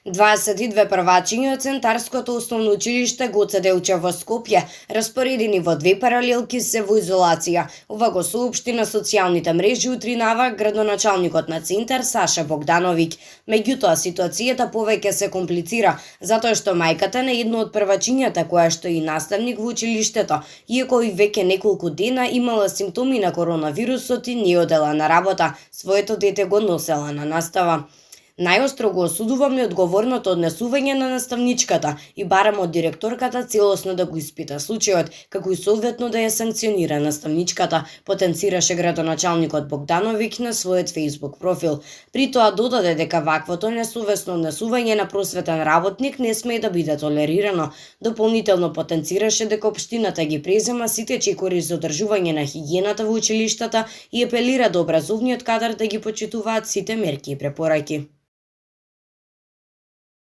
22 првачиња од Центарското основно училиште Гоце Делчев во Скопје, распоредени во две паралелки, се во изолација. Ова го соопшти на социјалните мрежи утринава градоначалникот на Центар Саша Богдановиќ. Меѓутоа, ситуацијата повеќе се комплицира, затоа што мајката на едно од првачињата, која што е и наставник во училиштето, иако и веќе неколку дена имала симптоми на коронавирусот и не одела на работа, своето дете го носела на настава. Најостро го осудувам неодговорното однесување на наставничката и барам од директорката целосно да го испита случајот, како и соодветно да ја санкционира наставничката, потенцираше градоначалникот Богдановиќ на својот Facebook профил. При тоа додаде дека ваквото несовесно однесување на просветен работник не смее да биде толерирано. Дополнително потенцираше дека општината ги презема сите чекори за одржување на хигиената во училиштата и апелира до образовниот кадар да ги почитуваат сите мерки и препораки.